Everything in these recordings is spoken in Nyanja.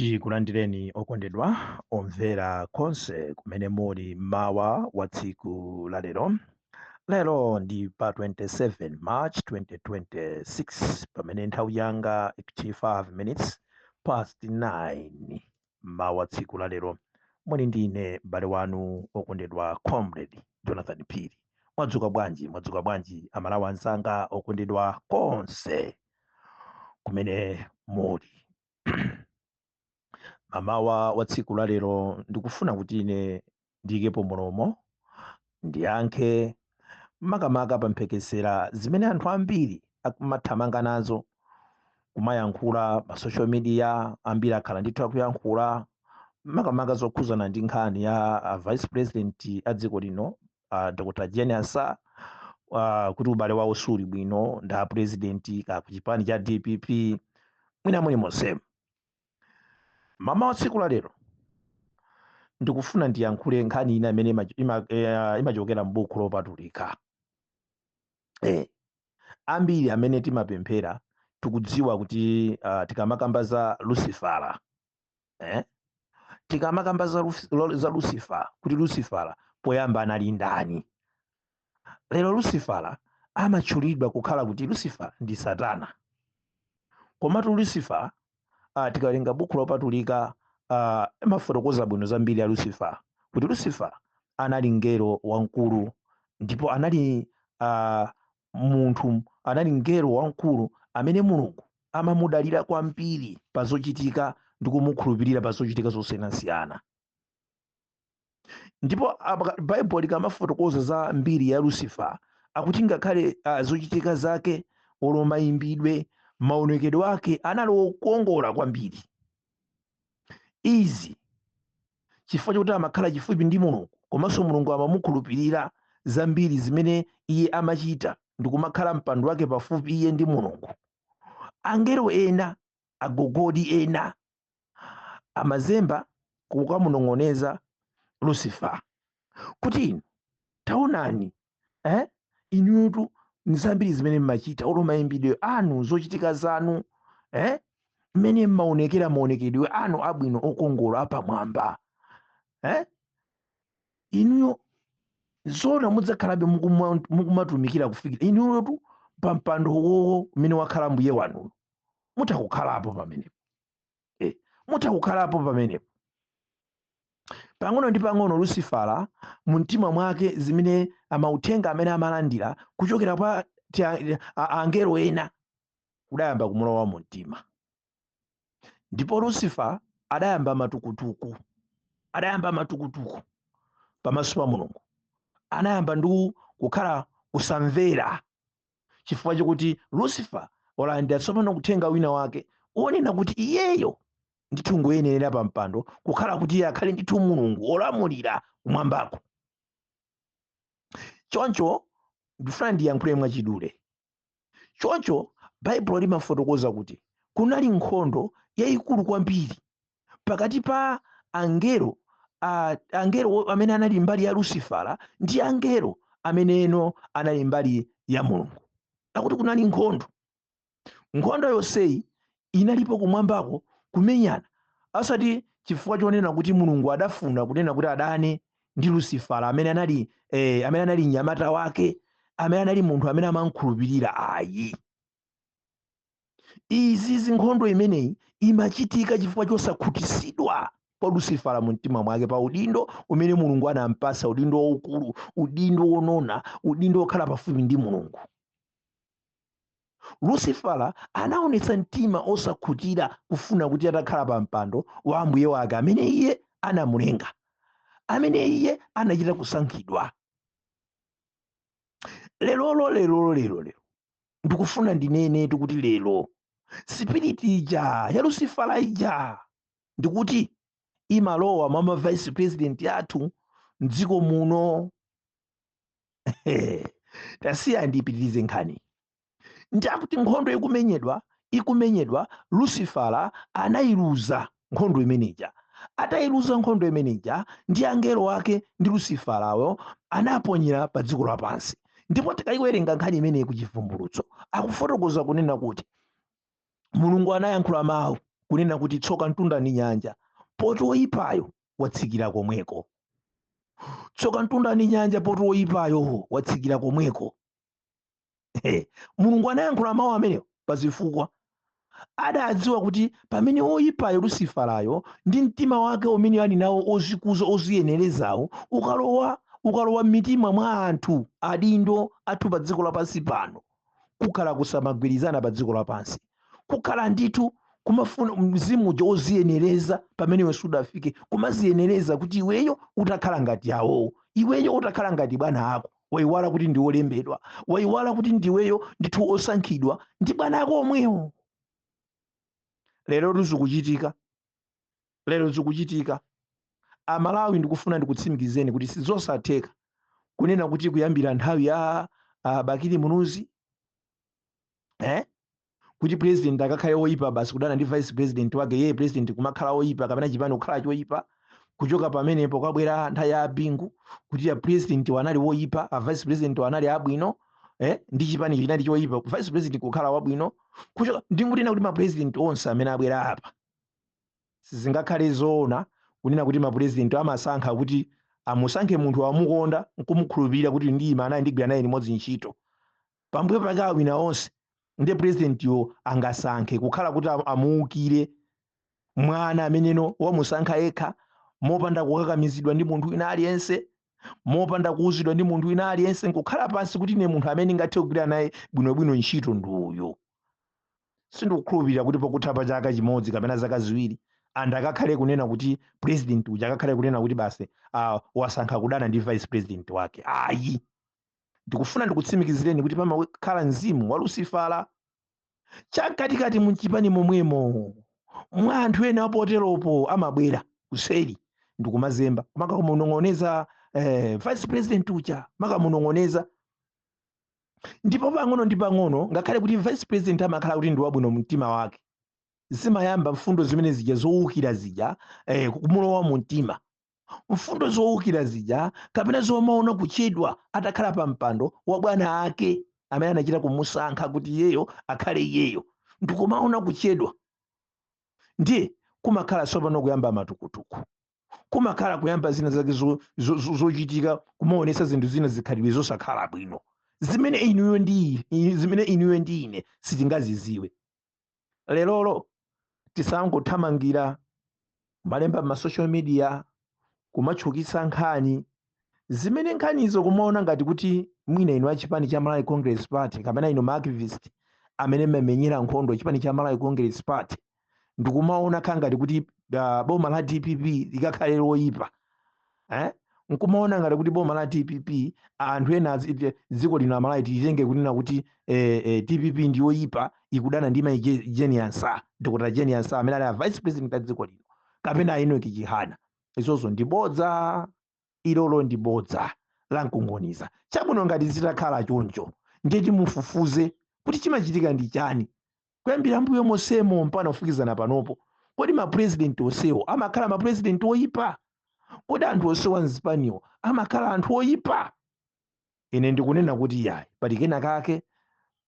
Tikulandireni okondedwa omvera konse kumene muli mmawa wa tsiku la lero. Lero ndi pa 27 March 2026, pamene nthawi yanga ikuti 5 minutes past 9 mmawa tsiku la lero. Muli ndi ine m'bale wanu okondedwa, Comrade Jonathan Phiri. Mwadzuka bwanji? Mwadzuka bwanji, Amalawi anzanga okondedwa konse kumene muli? Mamawa wa tsiku la lero ndikufuna kuti ine ndiyikepo mulomo, ndiyankhe makamaka pa mphekesera zimene anthu ambiri akumathamanga nazo kumayankhula pa social media. Ambiri akhala ndithu akuyankhula makamaka zokhuzana ndi nkhani ya vice president a dziko lino, Dr. Jane Ansah, kuti ubale wawo suli bwino ndi a president ka ku chipani cha DPP, mwina muli monsemo. Mamawa tsiku la lero ndikufuna ndiyankhule nkhani ina imene imachokera m'buku lopatulika. Ambiri amene timapemphera tikudziwa kuti tikamakamba za Lucifera, tikamakamba za Lucifer, kuti Lucifera poyamba anali ndani? Lero Lucifera amatchulidwa kukhala kuti Lucifer ndi Satana. Komatu Lucifer, tikawerenga buku lopatulika, imafotokoza bwino zambiri ya Lucifer, kuti Lucifer anali mngelo wamkulu, ndipo anali munthu, anali mngelo wamkulu amene Mulungu amamudalira kwambiri pa zochitika ndi kumukhulupirira pa zochitika zosiyanasiyana. Ndipo Baibulo likamafotokoza za mbiri ya Lucifer, akuti ngakhale zochitika zake, olo mayimbidwe, maonekedwe ake anali okongola kwambiri. Izi chifukwa chokuti amakhala chifupi ndi Mulungu, komanso Mulungu amamukhulupirira zambiri zimene iye amachita ndi kumakhala mpando wake pafupi iye ndi Mulungu. Angelo ena, agogodi ena, amazemba kukamunong'oneza Lucifer kuti, "Inu taonani, inutu nzambiri zimene mmachita, olo mayimbidwe anu, zochitika zanu, mmene mmaonekera, maonekedwe anu abwino, okongola, apamwamba, inuyo zona mudzakhalabe mukumatumikira kufikira inuyotu pa mpando wowo umene wakhala mbuye wanuyo mutakukhalapo pamenepo?" Mutakukhalapo pamenepo. Pang'ono ndi pang'ono Lucifera mumtima mwake, zimene amauthenga amene amalandira kuchokera kwa angelo ena kudayamba kumulowa mu mtima, ndipo Lucifer adayamba matukutuku, adayamba matukutuku pamaso pa Mulungu. Anayamba ndi kukhala kusamvera, chifukwa chokuti Lucifer walandira tsopano kuthenga wina wake wonena kuti iyeyo ndithu ngoyenerera pa mpando kukhala kuti iye akhale ndithu Mulungu olamulira kumwambako. Choncho ndifuna ndiyankhule mwachidule. Choncho Baibulo limafotokoza kuti kunali nkhondo yayikulu kwambiri pakati pa angelo, angelo amene anali mbali ya Lucifera ndi angelo ameneno anali mbali ya Mulungu. Akuti kunali nkhondo. Nkhondo yonseyi inalipo kumwambako, kumenyana, asati chifukwa chonena kuti Mulungu adafuna kunena kuti adane ndi Lucifera amene anali mnyamata wake, amene anali munthu amene amamkhulupirira, ayi. Izi zinkhondo imeneyi imachitika chifukwa chosakhutisidwa kwa Lucifera mu mtima mwake pa udindo umene Mulungu anampasa, udindo waukulu, udindo wonona, udindo wokhala pafupi ndi Mulungu. Lucifera anaonetsa mtima osakhutira, kufuna kuti atakhala pa mpando wa ambuye wake amene iye anamulenga, amene iye anachita kusankhidwa. Lerolo, lerolo, lero, lero ndikufuna ndinene kuti lero spirit ija ya Lucifera ija ndikuti imalowa mwa ma vice president athu mdziko muno. Tasiya ndipitirize nkhani. Ndakuti nkhondo ikumenyedwa, ikumenyedwa, Lucifera anayiluza nkhondo imeneja. Atayiluza nkhondo imeneja ndi angelo ake ndi Luciferawo, anaponyera pa dziko lapansi. Ndipo tikayiwerenga nkhani imeneyi ku Chivumbulutso, akufotokoza kunena kuti Mulungu anayankhula mawu. Kunena kuti tsoka mtunda ndi nyanja poti woyipayo watsikira komweko. Tsoka mtunda ndi nyanja poti woyipayo watsikira komweko. Mulungu anayankhula mawu amenewo pazifukwa adadziwa kuti pamene woyipayo Lusifalayo ndi mtima wake umene ali nawo ozikuza, oziyenerezawo, ukalowa m'mitima mwa anthu adindo athu pa dziko lapansi pano, kukhala kusamagwirizana pa dziko lapansi, kukhala ndithu kumafuna mzimu uja oziyenereza pamene iwe sudafike, kumaziyenereza kuti iweyo utakhala ngati awowo, iweyo utakhala ngati bwana ako. Wayiwala kuti ndi wolembedwa, wayiwala kuti ndiweyo ndithu osankhidwa ndi bwana ako omwewo. Lero zikuchitika, lero zikuchitika. Amalawi, ndikufuna ndikutsimikizeni kuti sizosatheka kunena kuti kuyambira nthawi ya Bakili Muluzi, kuti president akakhale woyipa basi, kudana ndi vice president wake, yeye president kumakhala woyipa kapena chipani kukhala choyipa. Kuchoka pamenepo kwabwera nthawi ya Bingu, kuti ya president wanali woyipa, a vice president wanali abwino, ndi chipani chinali choyipa, vice president kukhala wabwino. Kuchoka ndingunena kuti ma president onse amene abwera apa, sizingakhale zoona kunena kuti ma president amasankha kuti amusankhe munthu wamukonda nkumukhulupirira kuti ndiyima naye, ndigwira naye limodzi ntchito, pambuyo pake awina onse, ndiye president yo angasankhe kukhala kuti amuukire mwana ameneno wamusankha yekha, mopanda kukakamizidwa ndi munthu wina aliyense, mopanda kuuzidwa ndi munthu wina aliyense, nkukhala pansi kuti ine munthu amene ndingathe kugwira naye bwinobwino ntchito ndi uyu? Sindikukhulupirira kuti pokutha pa chaka chimodzi kapena zaka 2 anthu akakhale kunena kuti president uja akakhale kunena kuti basi, wasankha kudana ndi vice president wake. Ayi, ndikufuna ndikutsimikizireni kuti pamakhala mzimu wa Lusifala chamkatikati muchipani momwemo, mwa anthu ena apoteropo, amabwera kuseri ndikumazemba makamunong'oneza vice president uja, makamunong'oneza. Ndipo pang'ono ndi pang'ono, ngakhale kuti vice president amakhala kuti ndi wabwino mtima wake, zimayamba mfundo zimene zija zowukira zija, kumulowa mu mtima, mfundo zowukira zija kapena zomaona kuchedwa atakhala pa mpando wa bwana ake amene anachita kumusankha kuti iyeyo akhale iyeyo, ndikumaona kuchedwa. Ndiye kumakhala tsopano kuyamba matukutuku, kumakhala kuyamba zina zake zochitika, kumaonetsa zinthu zina, zikhalidwe zosakhala bwino zimene inuyo ndi ine sitingaziziwe. Lerolo tisangothamangira kumalemba ma social media, kumatchukitsa nkhani zimene nkhanizo kumaona ngati kuti mwina inu achipani cha Malawi Congress Party kapena inu ma activist amene mmamenyera nkhondo chipani cha Malawi Congress Party, ndikumaona kha ngati kuti boma la DPP likakhale loyipa, Nkumaona ngati kuti boma la DPP, anthu ena dziko lino Amalawi tilitenge kunena kuti DPP ndiyoyipa, ikudana ndi mai Jane Ansah, Dr Jane Ansah amene ali a vice president a dziko lino, kapena Enoch Chihana. Izozo ndi bodza, ilolo ndi bodza la mkunguniza. Chabwino, ngati zitakhala choncho, ndiye timufufuze kuti chimachitika ndi chani kuyambira mbuyo mosemo mpaka kufikizana panopo. Kodi mapurezidenti onsewo amakhala mapurezidenti oyipa? Kodi anthu onsewa mzipaniwo amakhala anthu oyipa? Ine ndikunena kuti yayi, pali kena kake.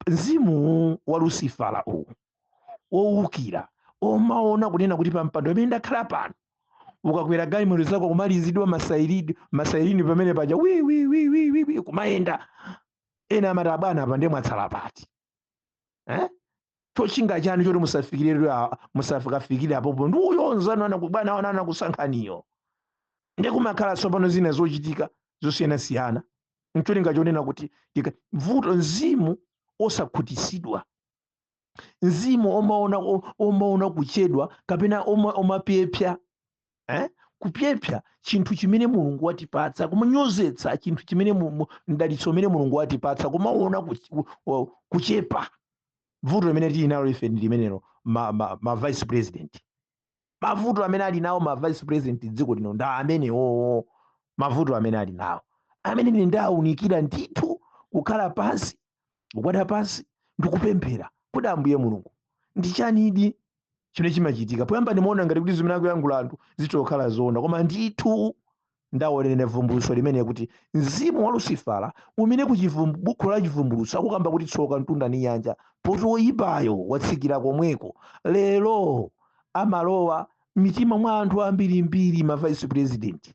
Mzimu wa Lusifala uwu wowukira, omaona kunena kuti pampando amene ndakhala pano, ukakwera galimoto zako kumalizidwa masairini pamene paja, wi wi wi wi wi wi, kumayenda, ena amati, "Abwana, apa ndiye mwatsala pati, eh? Chochinga chanu choti musafikire, musakafikire apopo ndi uyo nzanu bwana wana anakusankhaniyo." Ndi kumakhala tsopano zina zochitika zosiyanasiyana ncholinga chonena kuti vuto mzimu osakhutisidwa, mzimu omaona kuchedwa kapena omapyepya, Kupyepya chinthu chimene Mulungu watipatsa, kumunyozetsa chinthu chimene mdalitso umene Mulungu watipatsa, kumaona kuchepa. Vuto limene tili nalo ife ndi limenelo, ma vice president. Mavuto amene ali nawo ma vice president dziko lino ndi amenewowo, mavuto amene ali nawo, amene ine ndawunikira ndithu, kukhala pansi, kugwada pansi ndikupemphera kuti, "Ambuye Mulungu, ndi chanidi chimene chimachitika?" Poyamba ndimaona ngati kuti zimene akuyankhula anthu zitokhala zoona, koma ndithu ndaonera vumbulutso limene kuti mzimu wa Lusifala umene ku buku la Chivumbulutso akukamba kuti tsoka mtunda ndi nyanja poti woyipayo watsikira komweko. Lero Amalowa mitima mwa anthu ambirimbiri ma vice president.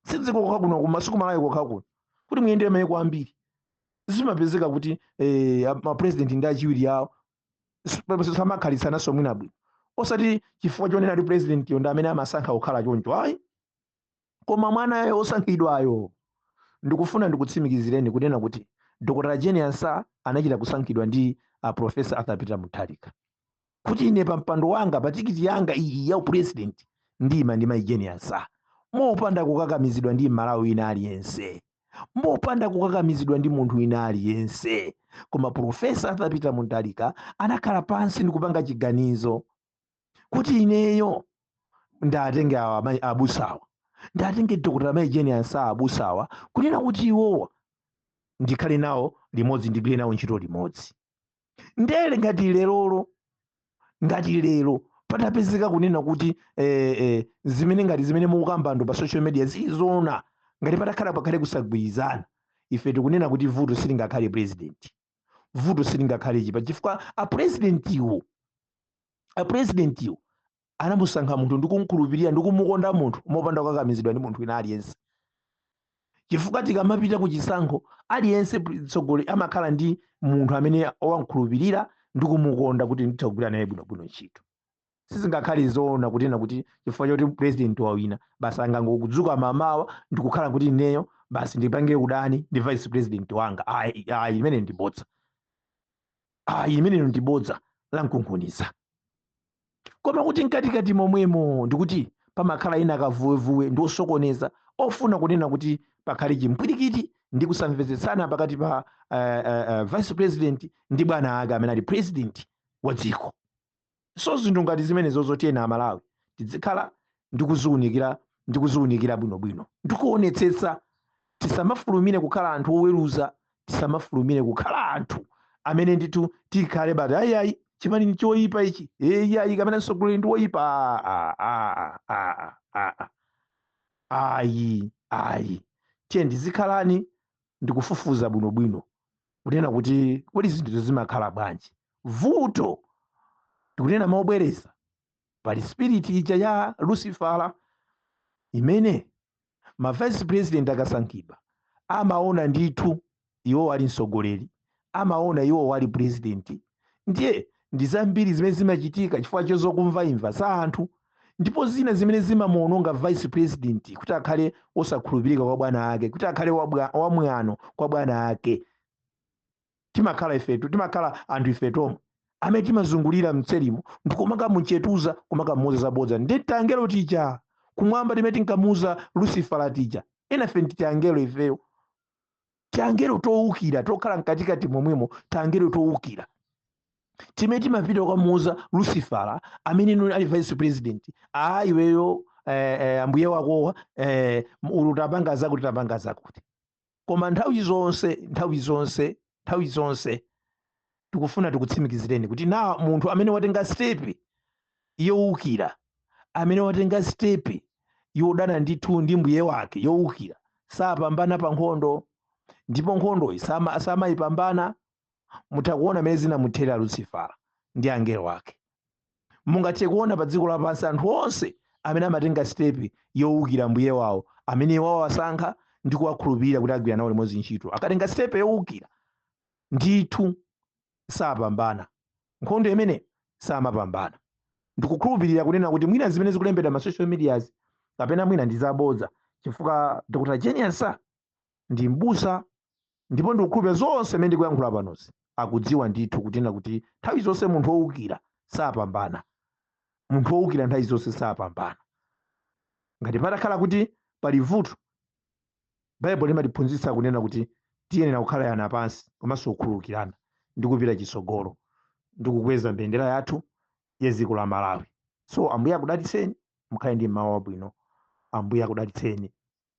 Sidziko kokha kuno, kumasiku Malawi kokha kuno, kuti muyendere mayiko ambiri zimapezeka kuti ma president ndi achiwiri awo samakhalitsananso mwina bwino, osati chifukwa chonena kuti president yo ndi amene amasankha kukhala choncho, ayi, koma mwanayo osankhidwayo. Ndikufuna ndikutsimikizireni kunena kuti Dr. Jane Ansah anachita kusankhidwa ndi Professor Arthur Peter Mutharika kuti ine pa mpando wanga, pa tikiti yanga iyi ya upresident, ndima ndi mayi Jane Ansah, mopanda kukakamizidwa ndi Malawi wina aliyense, mopanda kukakamizidwa ndi munthu wina aliyense. Koma Professor Arthur Peter Mutharika anakhala pansi ndi kupanga chiganizo kuti ineyo ndatenge awa abusawa, ndatenge Dr. Mayi Jane Ansah, abusawa, kunena kuti iwowa ndikhale nawo limodzi, ndigwire nawo ntchito limodzi. Ndere ngati lerolo, ngati lero patapezeka kunena kuti zimene ngati zimene mukukambando pa social media zizona, ngati patakhala pakhale kusagwirizana, ife tikunena kuti vuto silingakhale president, vuto silingakhale chipa, chifukwa apresidentiwo anamusankha munthu ndi kumkhulupirira ndi kumukonda munthu mopanda kukakamizidwa ndi munthu wina aliyense. Chifukwa tikamapita ku chisankho, aliyense mtsogoleri amakhala ndi munthu amene wamkhulupirira ndi kumukonda kuti nditha kugwira naye bwinobwino ntchito. Sizingakhale zoona kunena kuti chifukwa choti president wawina, basi angangokudzuka mamawa ndikukhala kuti ineyo basi ndipange udani ndi vice president wanga. Ayi, ayi, imene ndi bodza. Ayi, imeneyo ndi bodza lamkunkhuniza. Koma kuti mkatikati momwemo ndikuti pamakhala ina kavuwevuwe ndi osokoneza ofuna kunena kuti pakhale chimpwirikiti ndi kusamvetsetsana pakati pa vice president ndi bwana ake amene ali president wa dziko. So zinthu ngati zimenezo zotiyena Amalawi tizikhala ndikuziwunikira bwinobwino ndikuonetsetsa. Tisamafulumire kukhala anthu oweruza, tisamafulumire kukhala anthu amene ndithu tikhale bati ayi, ayi, chimani ni choyipa ichi, eyi, ayi, kamene mtsogoleri ndi woyipa. Ah, ah, ah, ah, ah. Ayi, ayi, tiye ndizikhalani ndikufufuza bwinobwino kunena kuti kodi zinthu zimakhala bwanji. Vuto, ndikunena mobwereza, pali spirit ija ya Lucifera imene ma vice president akasankhidwa amaona ndithu iwo ali mtsogoleri, amaona iwo ali president. Ndiye ndi zambiri zimene zimachitika chifukwa chozokumvaimva za anthu, ndipo zina zimene zimamuononga vice president kuti akhale osakhulupirika kwa bwana ake, kuti akhale wamwano kwa bwana ake. Timakhala ifetu, timakhala anthu ife tomwe amene timazungulira mtserimo ndikumakamuchetuza, kumakamuuza zabodza. Ndi tangelo tija kumwamba timene tinkamuuza Lucifera tija, ena ife ndi tangelo ifeyo, tangelo towukira tokhala mkatikati momwemo, tangelo towukira timene timapita kukamuuza Lucifera amene inu ali vice president: "A iweyo, ambuye wakowa ulu tapanga zakuti, tapanga zakuti." Koma nthawi zonse, nthawi zonse, nthawi zonse tikufuna tikutsimikizireni kuti na munthu amene watenga step yowukira, amene watenga step yodana ndithu ndi mbuye wake, yowukira, sapambana pa nkhondo, ndipo nkhondoyi samayipambana. Mutha kuona mmene zinamuthera Lucifera ndi angelo ake. Mungathe kuona pa dziko lapansi anthu onse amene amatenga step yowukira mbuye wawo amene wawasankha ndi kuwakhulupirira kuti agwira nawo limodzi ntchito, akatenga step yowukira ndithu sapambana nkhondo imene, samapambana. Ndikukhulupirira kunena kuti mwina zimene zikulembedwa ma social medias kapena mwina ndi zabodza, chifukwa Dr. Jane Ansah ndi mbusa, ndipo ndikukhulupirira zonse mmene ndikuyankhula panozi akudziwa ndithu kunena kuti nthawi zonse munthu wowukira sapambana. Munthu wowukira nthawi zonse sapambana. Ngati patakhala kuti pali vuto, Baibulo limatiphunzitsa kunena kuti tiyenera kukhala pansi komanso kukhululukirana ndi kupita chitsogolo ndi kukweza mbendera yathu ya dziko la Malawi. So Ambuye akudalitseni, mukhale ndi mmawa wabwino. Ambuye akudalitseni,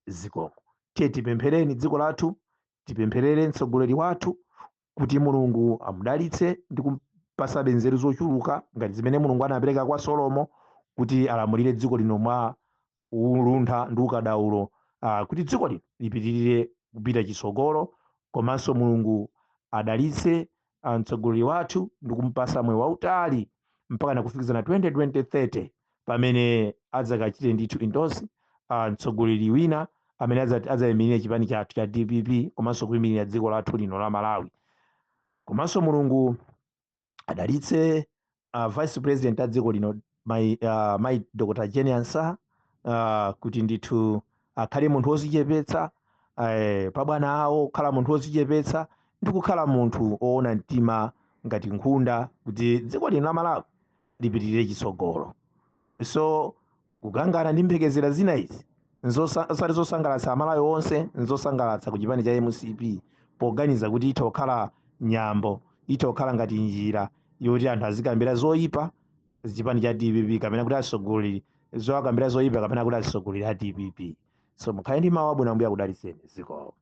zikomo. Tiye tipemphereni dziko lathu, tipempherere mtsogoleri wathu kuti Mulungu amudalitse ndi kumpasabe nzeru zochuluka ngati zimene Mulungu anapereka kwa Solomo kuti alamulire dziko lino mwa uluntha ndi ukadaulo, kuti dziko lino lipitirire kupita chitsogolo. Komanso Mulungu adalitse mtsogoleri wathu ndi kumpasa moyo wautali. mpaka nakufikizana 2030, pamene adzakachite ndithu endorse mtsogoleri wina amene adzayimirira chipani chathu cha DPP komanso kuyimirira dziko lathu lino la Malawi. Komanso Mulungu adalitse Vice President a dziko lino, mai Dr Jane Ansah, kuti ndithu akhale munthu wodzichepetsa pabwana awo, kukhala munthu wodzichepetsa ndi kukhala munthu woona mtima ngati nkhunda, kuti dziko lino la Malawi lipitirire chitsogolo. So kukangana ndi mphekesera zina izi osati zosangalatsa Amalawi onse, nzosangalatsa ku chipani cha MCP, poganiza kuti itha kukhala nyambo, itha kukhala ngati njira yoti anthu azikambira zoyipa chipani cha DPP kapena kuti atsogoleri, zowakambira zoyipa kapena kuti atsogoleri a DPP. So mukhale ndi mawu abwino, Ambuye akudalitseni. Zikomo.